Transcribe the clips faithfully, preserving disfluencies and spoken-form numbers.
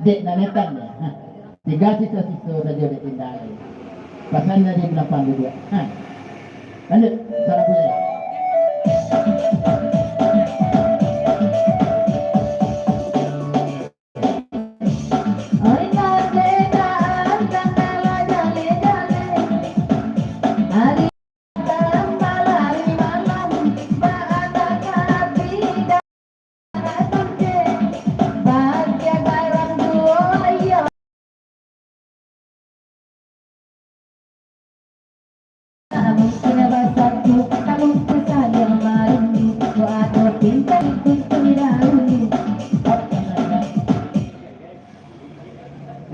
Dek nan etan, ha. Tiga siso-siso sajo dek tingga. Pasan dari Belapang duduak. Ha. Lanjut, salah boleh.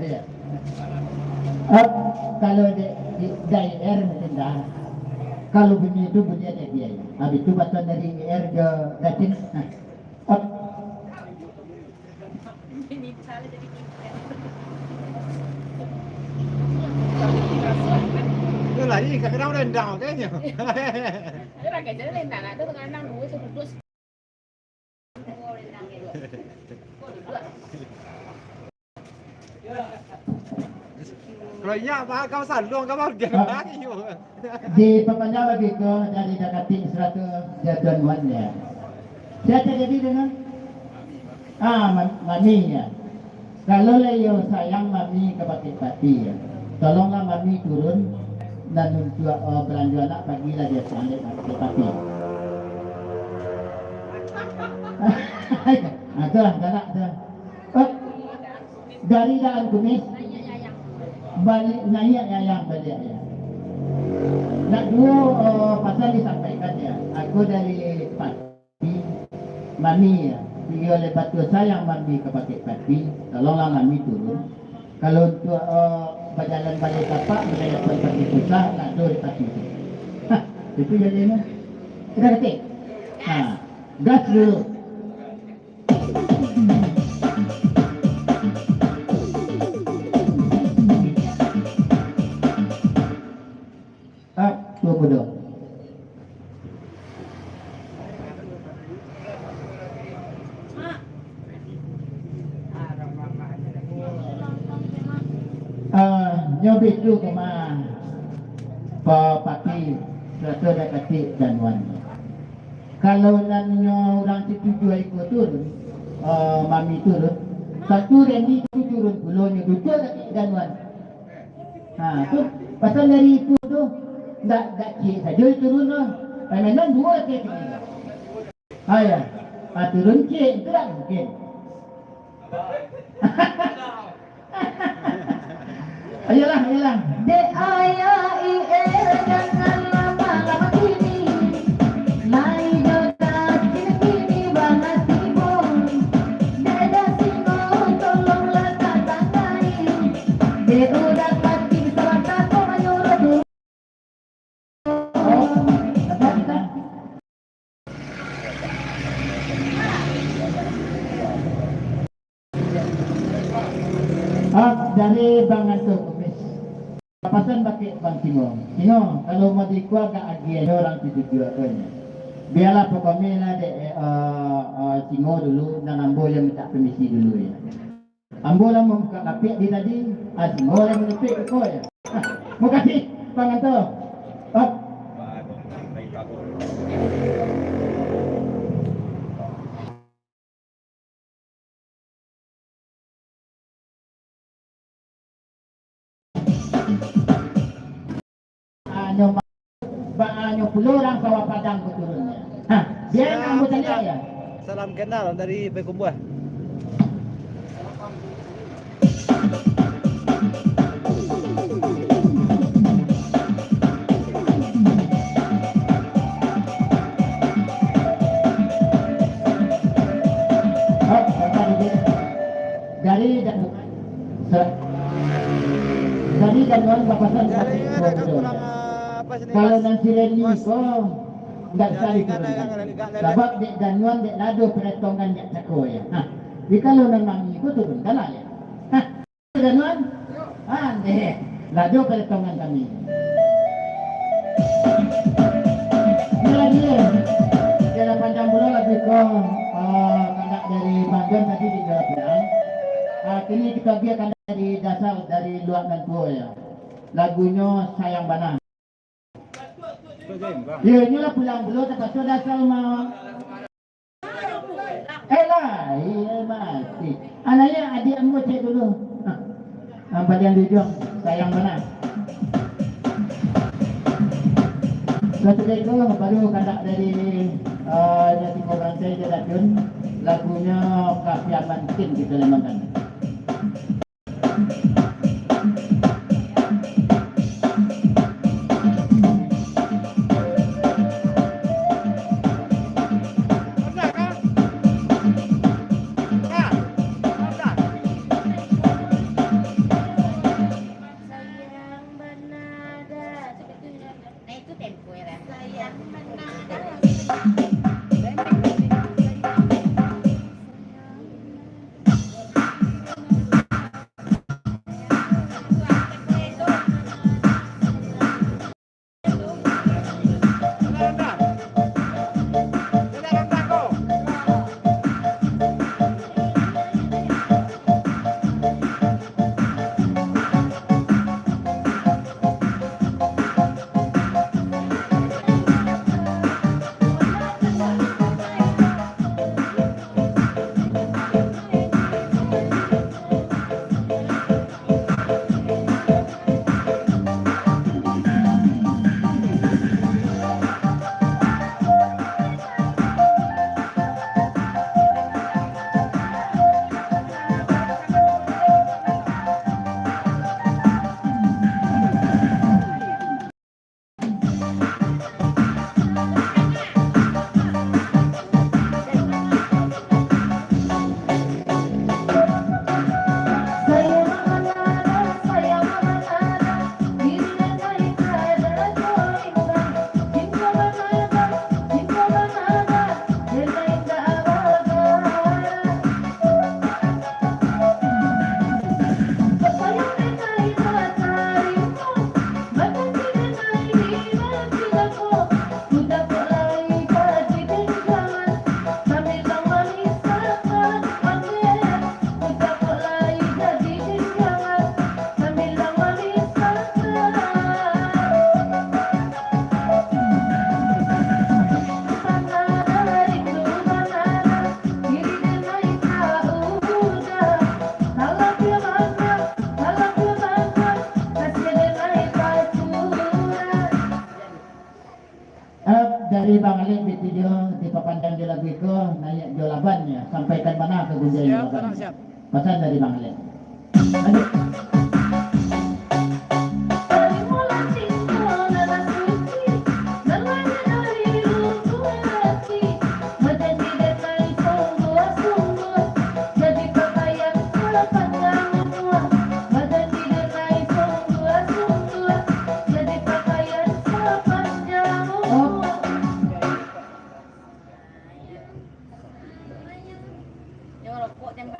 Iya. Eh, kalau de-, di, dari R mungkin dah. Kalau bunyi itu bunyi ada dia. Habis itu batuan dari R ke Latin. Nah. Ot. Yo lah, ih, kadang rendang kayaknya. Dia pakai je rendang, ada tengah enam, dua, satu, dua. Kalau inyak, bah, kau salong, kau baru dia Ah. lagi. Dipapanjang lagi ko dari dakatik sarato jatuan muan ya. Sia jadi dengan, ah, ma-, mami ya. Kalau lah iyo sayang mami ka Bukik Pati ya, tolonglah mami turun nan untuak, eh, balanjo anak pagi lah dia sampai ka Bukik Pati. Ah, tu lah, galak tu. Eh, dari Dalam Kumis, baliak naiak Yayang baliak ya. Nak duo, eh, pasan disampaikan ya. Aku dari Pati, mami ya. Iyo lah batua sayang mami ka Bukik Pati, tolonglah mami turun. Kalau untuak, eh, bajalan balai tapak, bajalan pun pati susah, nak duo di Pati tu. Hah, itu jadi ni. Kita ketik. Ha, gas dulu. Ah, dua puluh dua. Ah, nyo bitu kama pa Pati, sarato dakatik Danuan. Kalau nan nyo urang Situjuah iko turun, eh, mami turun, satu Randy tu turun pulo nyo duduak lagi Danuan. Ha, tu pasal dari itu tu, ndak, ndak ciek sajo turun tu. Pamenan duo ciek tu. Ha, ya. Ha, turun ciek, itu tak mungkin. Ayolah, ayolah. Dek ayah I R, jangan lama-lama kini. Lai jo dah kini, kini bana tibo. Dek dah singo, tolonglah tatangai. Dek udah mati, salah tako manyuruh turun. Ah, dari Bang Anto Kumis. Pasan bakeh Bang Singo. Singo, kalau mau diikua agak agiah nyo urang Situjuah ko nyo. Bialah pokoknyo lah dek, eh, eh, Singo dulu, nan ambo yang minta permisi dulu ya. Ambo lah mambuka lapiak di tadi, ah, Singo lah manepek ko ya. Ah, makasih, Bang Anto. Ah. Anyo ma-, ba-, anyo pulo urang Sawah Padang ko turunnyo. Ha, bia ambo taliak ya. Salam kenal dari Payakumbuah. Dari dan, dari Danuan bapasan. Kalau nan si Reni ko, ndak usah diturunkan. Sabab dek Danuan dek lado peretongan dek cako ya. Ha. Jadi kalau nan mami ko turunkanlah ya. Ha. Danuan? Ha, deh. Lado peretongan kami. Ini lagi ya. Tiada panjang pulo lagi ko, eh, kandak dari Banten tadi di Jawa Tengah. Ah, kini kito agiahkan dari Dasar, dari Luak Nan Tuo, yo. Lagunyo Sayang Bana. Yo, inyolah pulang pulo, tapaso Dasar ma-, eh, lah, iyo, mati. Anaknyo adiak ambo cek dulu. Ah, yang paling di ujuang, Sayang Bana. Sasudah itu, baru kandak dari, eh, dari Timur Rantai, Jadadun, lagunyo Kafiaman Kin kito lembangkan. Eh, dari Bang Alek, di video dipapanjang jo lagu iko, naiak jo laban, yo. Sampaikan bana ka gunjang jo laban. Pasan dari Bang Alek. Lanjut.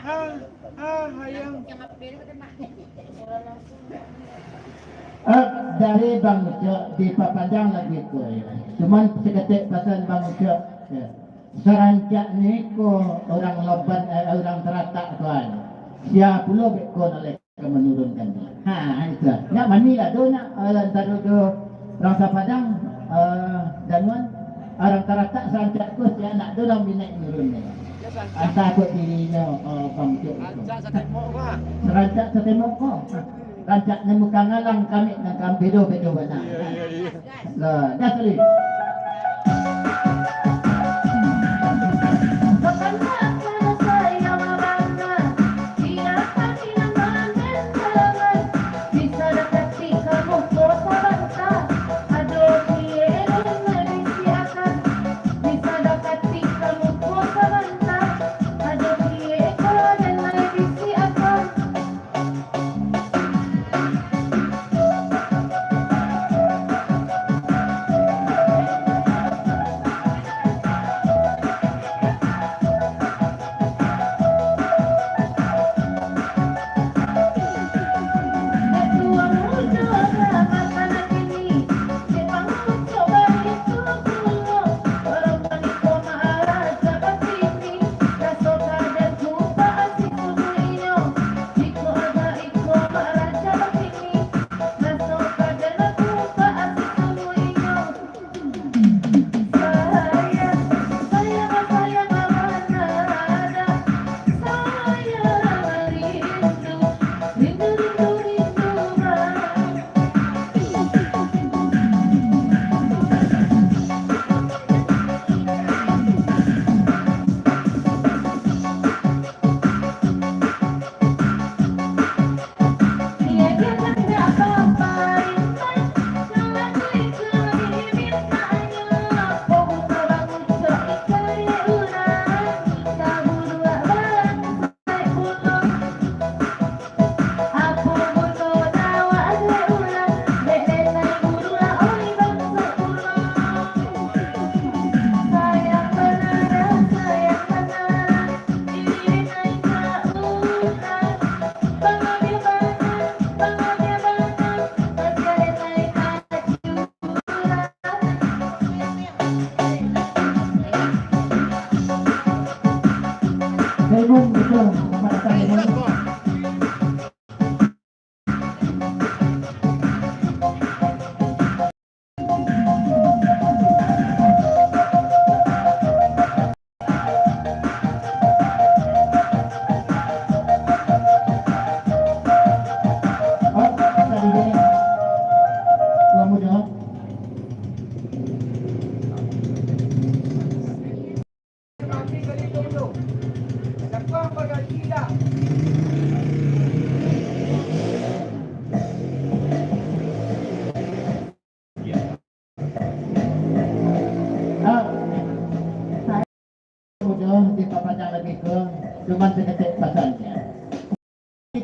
Ah, ah, hayang. Eh, dari Bang Ucok dipapanjang lagu iko, yo. Cuman saketek pasan Bang Ucok, yo. Sarancak niko urang Loban, eh, urang Taratak tu, ai. Sia pulo beko nak leka manurunkan tu. Ha, itu. Nyak mani lah tu, nyak, eh, antaro tu urang Sapadang, eh, Danuan, urang Taratak sarancak ko sia nak tu lah minai nurun ni. Asa ko dirinyo, eh, Bang Ucok tu. Rancak satemok ko, ah. Sarancak satemok ko. Rancak nan muka ngalang kami nan kam bedo-bedo bana. Iyo, iyo, iyo. Lah, dah tadi.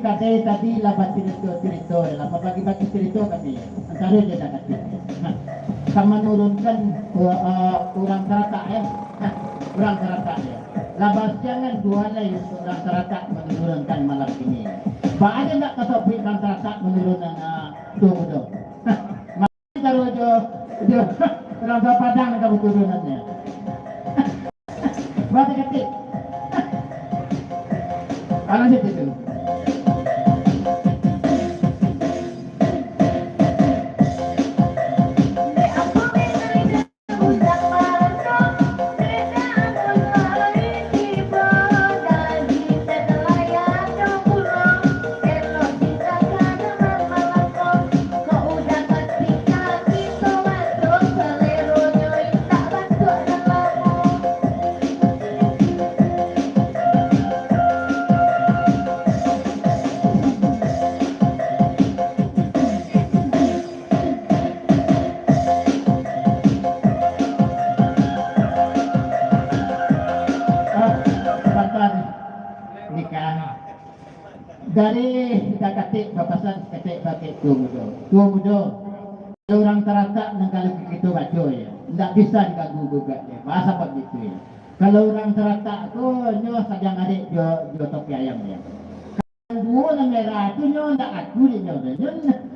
Kadai tadi lah bacurito-curito, lah babagi-bagi curito kami, antaro jo Dakatik. Nah, ka manurunkan, uh, uh, urang Taratak, yo. Nah, urang Taratak, yo. Lah basiangan duo alai untuak urang Taratak manurunkan malam kini. Baa ado ndak ka sobuik urang Taratak manurunkan, uh, Tuo Mudo? Nah, Caro jo, jo urang Padang ka baturunannyo. Buat Dakatik. Alah, situ tu. Ah, sabanta. Nikah. Dari Dakatik bapasan saketek bakeh Tuo Mudo. Tuo Mudo, kalau urang Taratak nan kalau kito baco, yo, indak bisa diganggu gugat, yo. Baa sabab itu, yo. Kalau urang Taratak ko, nyo sadang arek jo, jo topi ayam, yo. Duo nan merah tu nyo ndak laku dek nyo tu. Nyo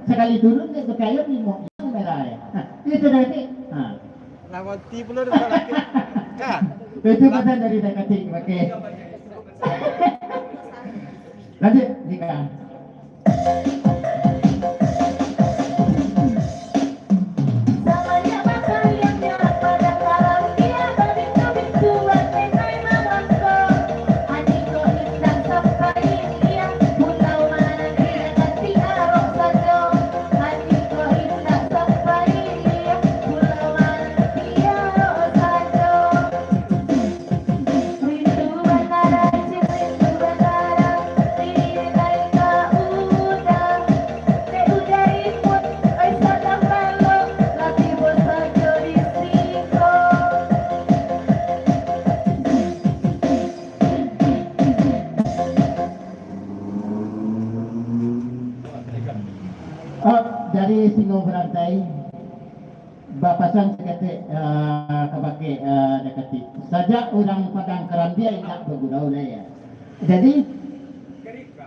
sakali turun dek topi ayam limo nyo merah, yo. Ha, itu Dakatik. Ha. Lah mati pulo dek Dakatik. Ka. Itu pasan dari Dakatik, okey. Lanjut, Nika. Ah, dari Singo Barantai. Bapasan saketek, eh, kabake, eh, Dakatik. Sajak urang Padang Karambia indak bagurau lai, yo. Jadi,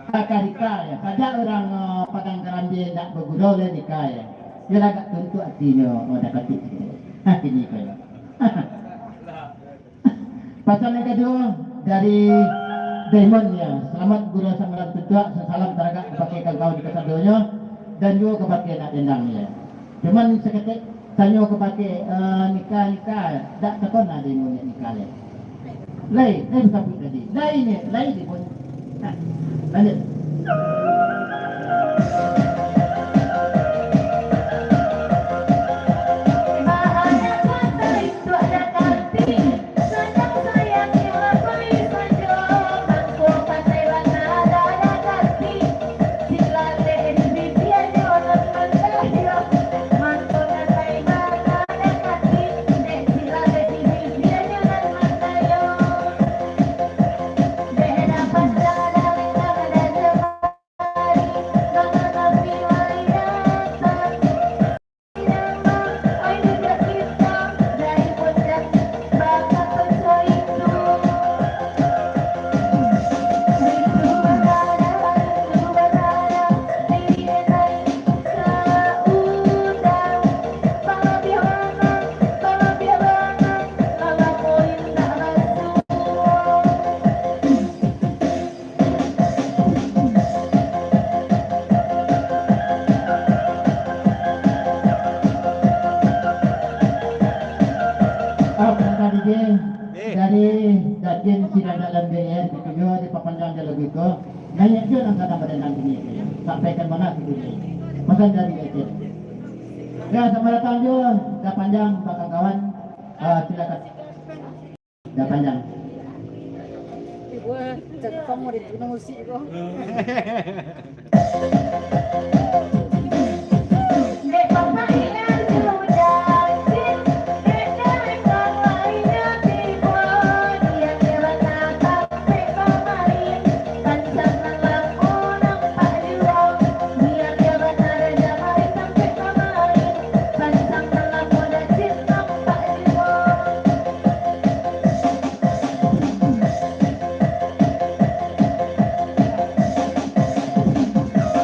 ka Rika, yo. Sajak urang, eh, Padang Karambia indak bagurau lai Nika, yo. Yo lah agak tuntuak atinyo, oh, Dakatik. Hati ni ko, yo. Pasan nan kaduo dari Diamond, yo. Salamat Guru Sambilan Tuntuak, salam taragak kabake kawan-kawan di kasadonyo, dan juo kabake anak dendang, yo. Cuman saketek tanyo kabake, eh, Nika, Nika, dak takana Diamond Nika lai. Lai, lai basabuik tadi. Lai ni, lai Diamond. Nah, lanjut. Ah, tadi je, eh, dari Datin Sidadan B R, gitu juga dipapanjang dia lagu itu. Naiak je nan sadang badendang ini, sampaikan mana gitu ni. Pasan dari Datin. Ya, selamat datang juga, dah panjang, kawan-kawan. Ah, silakan. Dah panjang. Ibu, cakap kamu di gunung musik ko.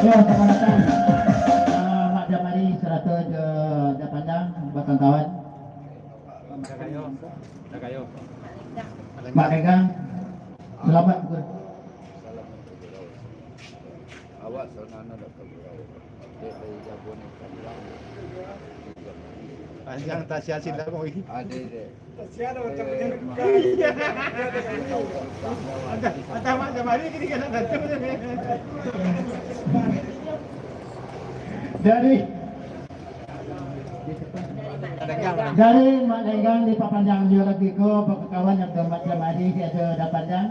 Yo, selamat datang. Ah, Mak Jamari sarato jo Da Panjang, kawan-kawan. Mak Dagang, selamat. Awak sanana dak tahu. Dek dari Jabon ni, Panjang tak sia-sia dah, boy. Ada, dek. Ada, ada Mak Jamari kini kena datang. Dari, dari Mak Lenggang dipapanjang jo lagi ko, bakawan jo Mak Jamari, ado Da Panjang.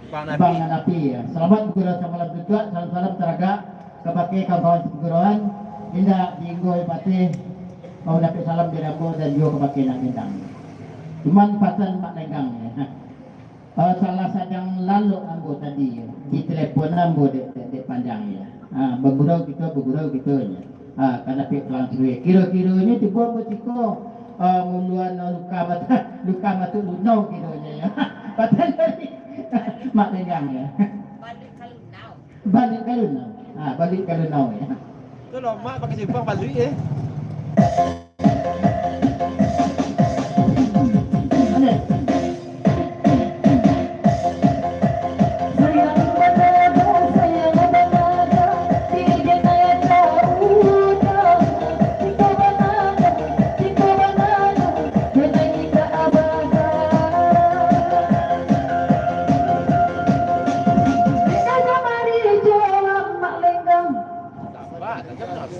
Bang Napi. Bang Napi, ya. Selamat bagurau samalam tutuak, salam-salam taragak kabake kawan-kawan sapaguruan, indak diinggoi patih, mau dapek salam dari ambo dan juo kabake Nak Bintang. Cuman pasan Mak Lenggang, ya. Eh, salah sadang lalok ambo tadi, ya. Ditelepon ambo dek, dek, dek Panjang, ya. Ha, bagurau kito, bagurau kito, ya. Ha, ka dapek pulang suwe. Kiro-kironyo tibo ambo siko, ha, muluan luka mata, luka mata lunau kironyo, ya. Pasan dari Mak Lenggang, ya. Balik ka lunau. Balik ka lunau. Ha, balik ka lunau, ya. Tu lo, Mak pakai simpang balik, eh. Oke.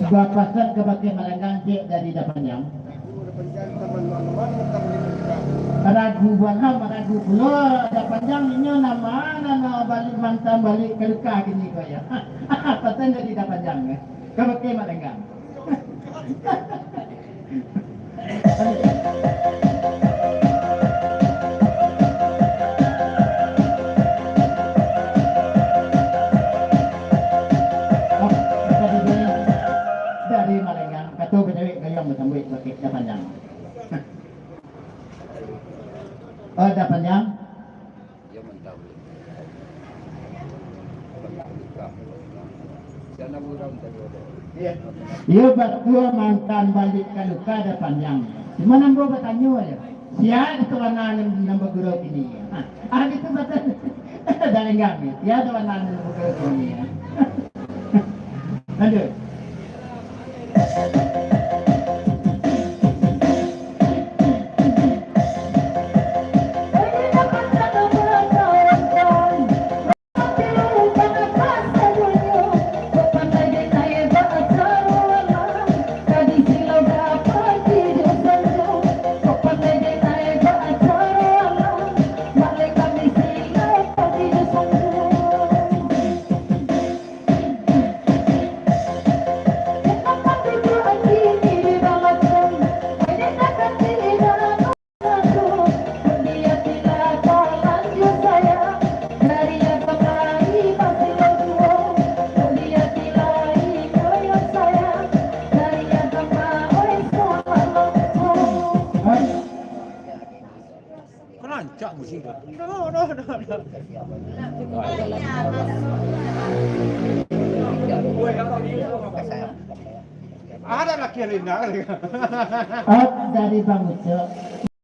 Bapasan kabake Mak Lenggang cek dari Da Panjang. Ragu buah, maragu pulo Da Panjang, inyo nama nan balik mantang balik ka luka kini ko, ya. Pasan dari Da Panjang, ya. Kabake Mak Lenggang. Dari Mak Lenggang, kato bacawek gayuang basambuik bakeh Da Panjang. Oh, Da Panjang. Iyo, batua mantang balik ka luka Da Panjang. Cuma ambo batanyo ajo, sia tu bana nan, nan bagurau kini? Ha, ah, gitu batua. Da Lenggang, sia tu bana nan bagurau kini? Lanjut. Kau rancak musik tu. No, no, no, no. Ada laki Rina. Ot dari Bang Ucok.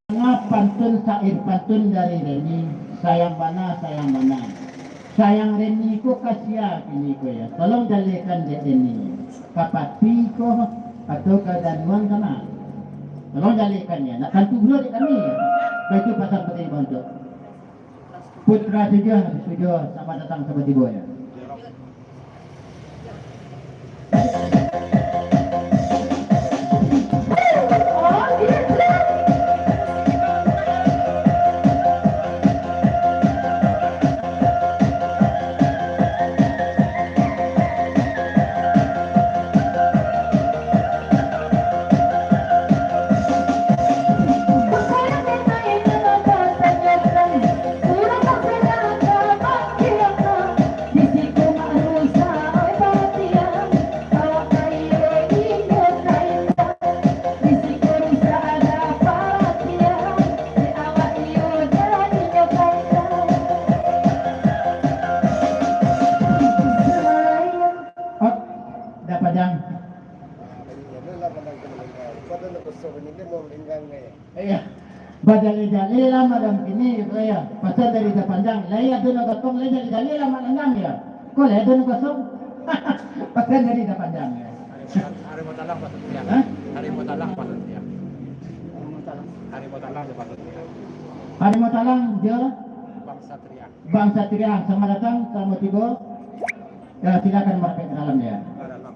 Tangah pantun, sair pantun dari Reni. Sayang bana, sayang bana. Sayang Reni ko ka sia kini ko, ya. Tolong jalekan dek Reni. Ka Pati ko, atau ka Danuang kana? Tolong jalekan, ya. Nak tantu gulo dek kami, ya. Baitu pasan penting bantuak. Putra Sijah, Sijah, selamat datang, selamat tibo, ya. Iya. Bajaleh-jaleh lah malam kini, gitu ya. Pasal dari dah panjang, lai ado nan kosong, lai jaleh-jaleh lah mak landang ya. Ko lai ado nan kosong. Pasal dari dah panjang ya. Harimau Talang patut tiang. Hah? Harimau Talang patut tiang. Harimau Talang. Harimau Talang jo patut tiang. Harimau Talang jo Bang Satria. Bang Satria, selamat datang, selamat tibo. Ya, silakan marapat ka dalam ya. Ka dalam.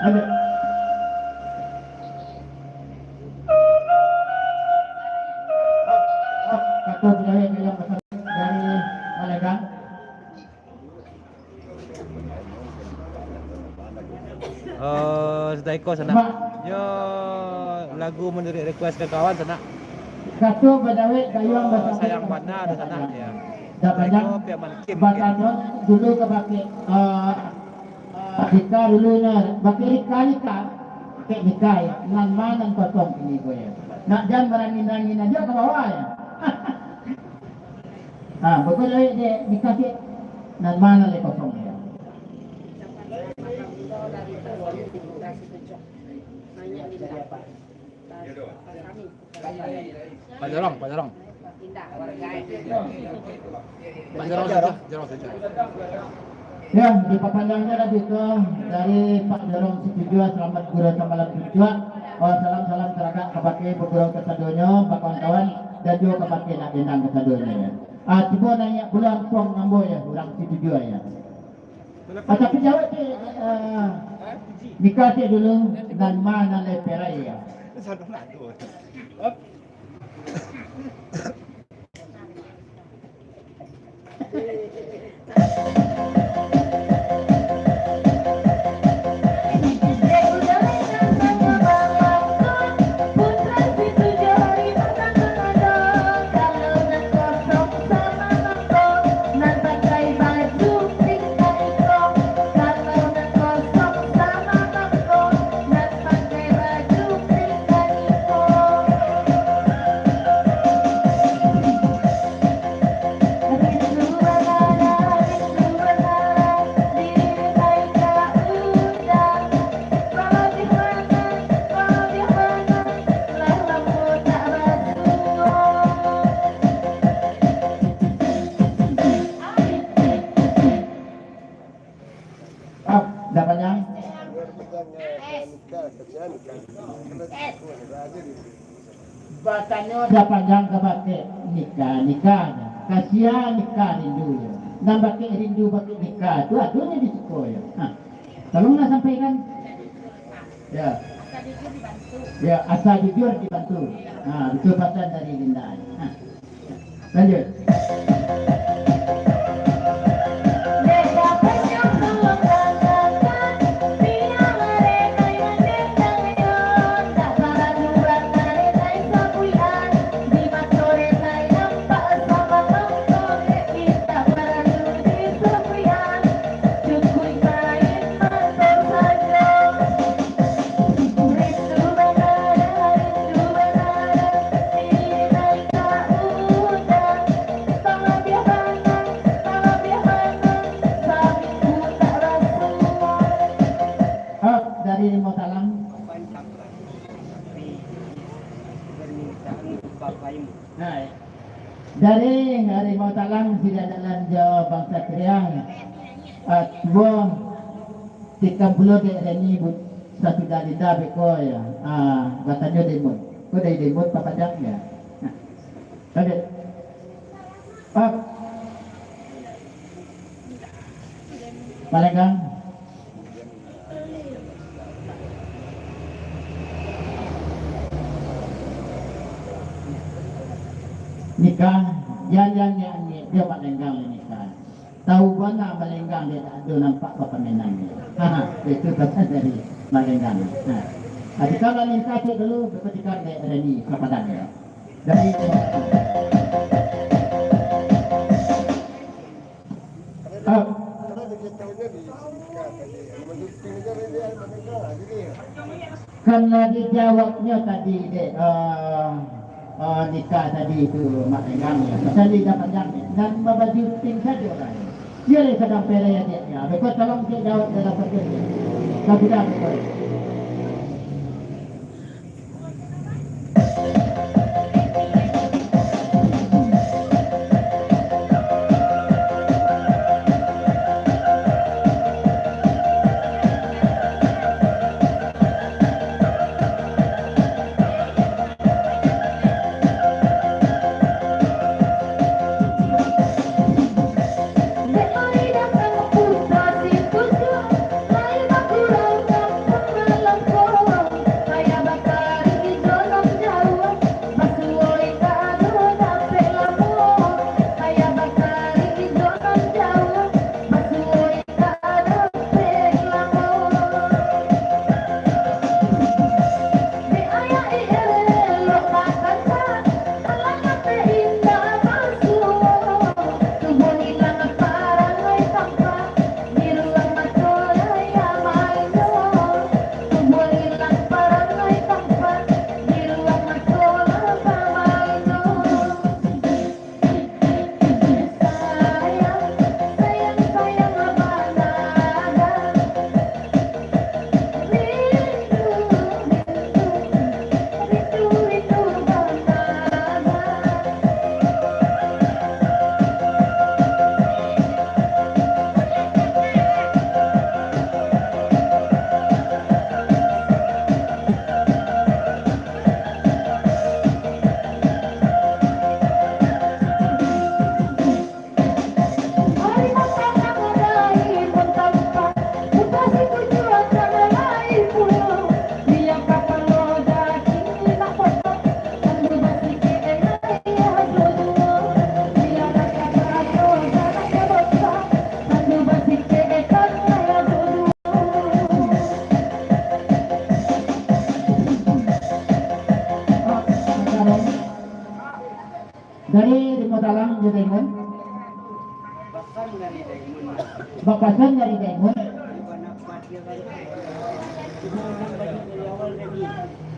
Lanjut. Kato pegawai yang pesan dari Malaysia. Eh, sudah iko sanak. Mak. Yo, lagu menurut request kawan sanak. Kato badawek gayuang basamo. Sayang bana tu sanak, ya. Dah banyak. Mereka pihak Mankim, mungkin. Batanya dulu ka bakeh, eh, Rika dulu nah. Bakeh Rika, Rika. Kek Rika, ya. Nan ma nan kosong kini ko, ya. Nak jan marangin-rangin aja ka bawah, ya. Ha, beko lawik dek Rika, kek. Nan ma nan lai kosong, ya. Pak Jorong, Pak Jorong. Pak Jorong sajo, Jorong sajo. Ya, dipapanjangkan lagi tu dari Pak Jorong Situjuah, selamat gurau samalam Situjuah. Oh, salam-salam taragak kabakeh bagurau kasadonyo, bakawan-kawan, dan juo kabakeh nak dendang kasadonyo, ya. Ah, cubo naiak pulo ampuang ambo, ya, urang Situjuah, ya. Ah, tapi jawab cek, ah, Rika cek dulu, nan ma nan lai perai, ya. Ah, dah panjang? Batanyo dah panjang ka bakeh Rika, Rika. Kasian Rika rindu yo. Nan bakeh rindu bakeh Rika tu adonyo di siko yo. Ha. Tolonglah sampaikan. Ya. Ya, asa jujur dibantu. Ha, itu pasan dari Linda. Ha. Lanjut. Hap, dari Rimau Talang. Nah, dari Rimau Talang, Sida Dalan jo Bangsa Kriang. Ah, tuo tikam pulo dek Reni, bu-, sasudah Linda beko ya. Ah, batanyo Demon. Ko dari Demon papadang ya. Nah. Lanjut. Up. Palenggang. Nikah, jan, jan, jan, jan, jan, Mak Lenggang lai nikah. Tahu bana Mak Lenggang, dek tak ado nampak bapamenan. Itu pesan dari Mak Lenggang. Nah, jadi kalau nikah tu dulu, betul nikah dek Reni Sapadang ya. Dari Ah. Karena dijawabnyo tadi dek, eh, eh, nikah tadi tu, Mak Lenggang ya. Pasal dia panjang ni. Nan babaju pink sajo lah. Dia lagi sadang perai adik dia. Beko tolong cek jawab dalam satu ni. Kau tidak beko. Bapasan dari Daimon.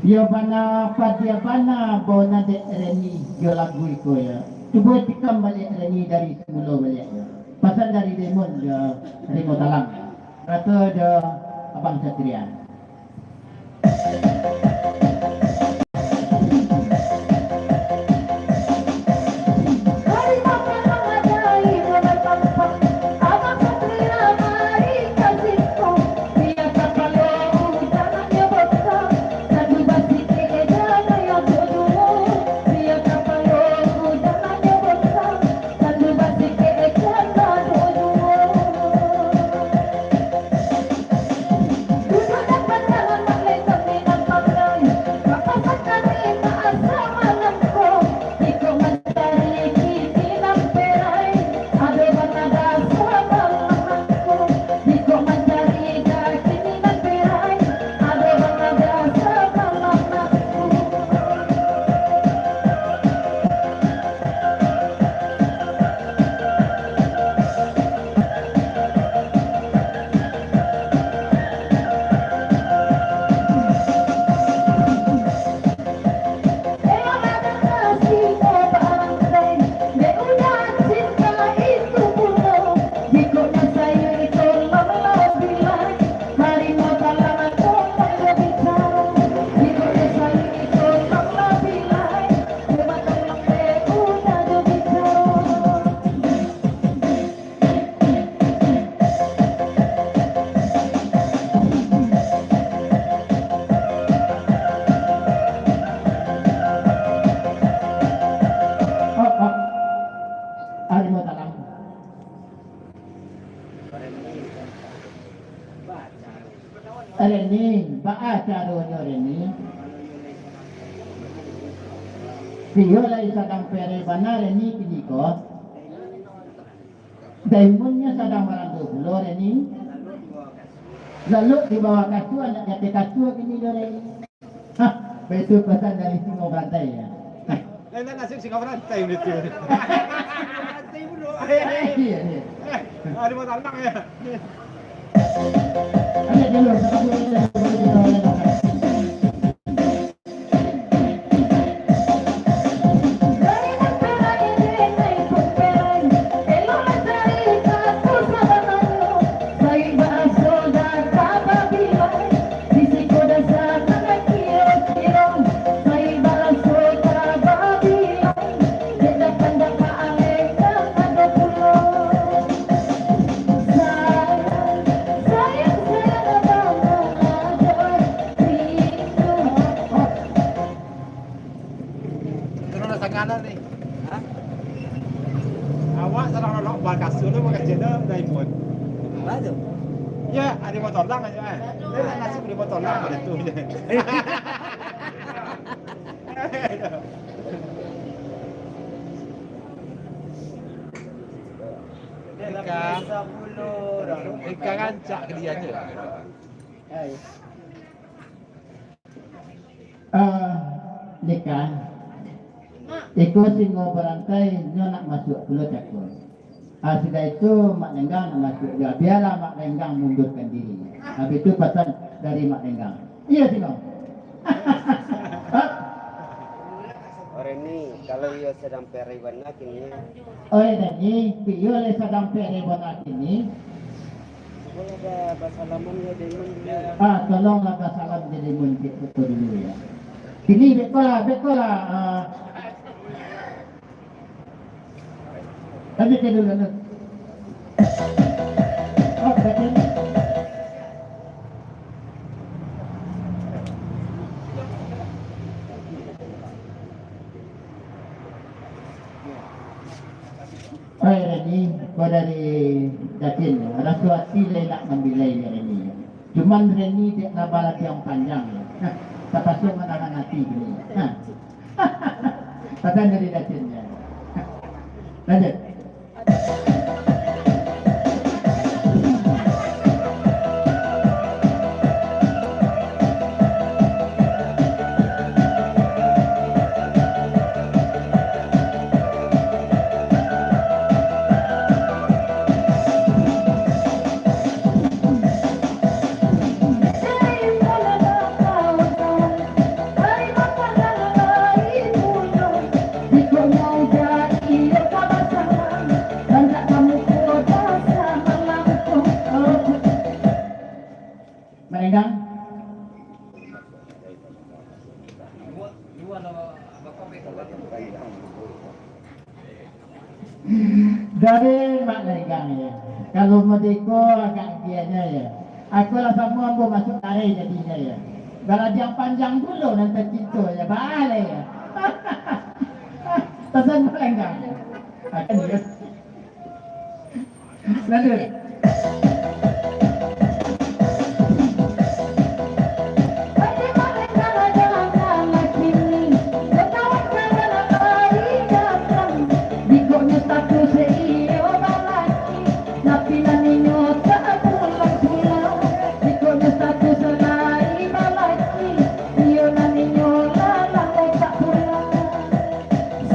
Iyo bana padia bana bona dek Reni jo lagu iko yo. Cubo tikam baliak Reni dari samulo baliak yo. Pasan dari Daimon jo Remo Talang. Sarato jo Abang Satria. Reni, baa caronyo Reni? Iyo lai sadang pereh bana Reni kini ko. Daimonnyo sadang barando pulo Reni. Lalu di bawah kasua, nak di ateh kasua kini ko Reni. Hah, baitu pasan dari Singo Barantai, yo. Lain-lain nasib Singo Barantai, baitu. Barantai pulo. Iyo, iyo. Eh, ado masalah, yo. Ambiak dulu, satu dulu, satu dulu. Turun lah sanganan ni. Hah? Awak salah nolak bakasur tu, bakasur tu, Daimon. Apa tu? Ya, ada motor lang aja, eh. Dia nak nasi beli motor lang pada tu je. Ika, Ika rancak ke dia je. Ah, Leka, iko Singo Barantai nyo nak masuak pulo cako. Ah, sudah itu Mak Lenggang nak masuak juo. Bialah Mak Lenggang mundurkan diri. Habis tu pasan dari Mak Lenggang. Iyo, Singo. Ore ni, kalau iyo sadang pereh bana kini. Ore ni, iyo lai sadang pereh bana kini. Cubolah basalaman jo Daimon dulu. Ah, tolonglah basalam jo Daimon cek ko dulu, yo. Kini beko lah, beko lah. Ah. Lanjut ke dulu, lanjut. Oh, bagian. Oi, Reni, ko dari Dacin, raso ati lai nak mambilai ni, Reni. Cuman Reni dek lah balatiang panjang, nah, tapaso manahan ati gini. Nah. Pasan dari Dacin, yo. Lanjut. Dari Mak Lenggang, ya. Kalau merdeka agak agiahnya, ya. Aku lah samo ambo masuk tarai jadinyo, ya. Baradiang panjang pulo nan tacinto, ya. Baleh, ya. Pesan Mak Lenggang, ya. Akan, ya. Lanjut.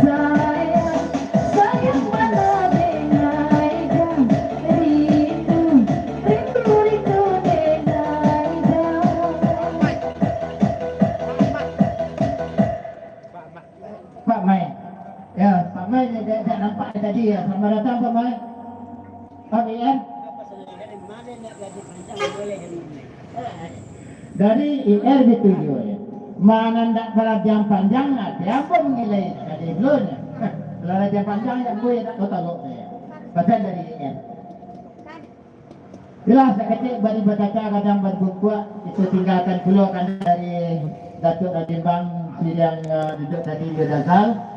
Sayang, sayang mano denai dah, rindu, rindu, rindu denai dah. Pak Mai. Ya, Pak Mai, dak, dak nampak tadi, ya. Selamat datang, Pak Mai. Pak Mian. Dari I R gitu juo, ya. Mano ndak baradiang panjang, nah, dia pun mangilai tadi dulu, ya. Kalau radiang panjang, ya, ambo, ya, tak tahu, ya. Pesan dari I R. Jelas, dak ketek bari bakaca, kadang bari bungkuak, itu tinggalkan pulo, karena dari Datuk Radimbang, sidang, eh, duduk tadi, Dazal.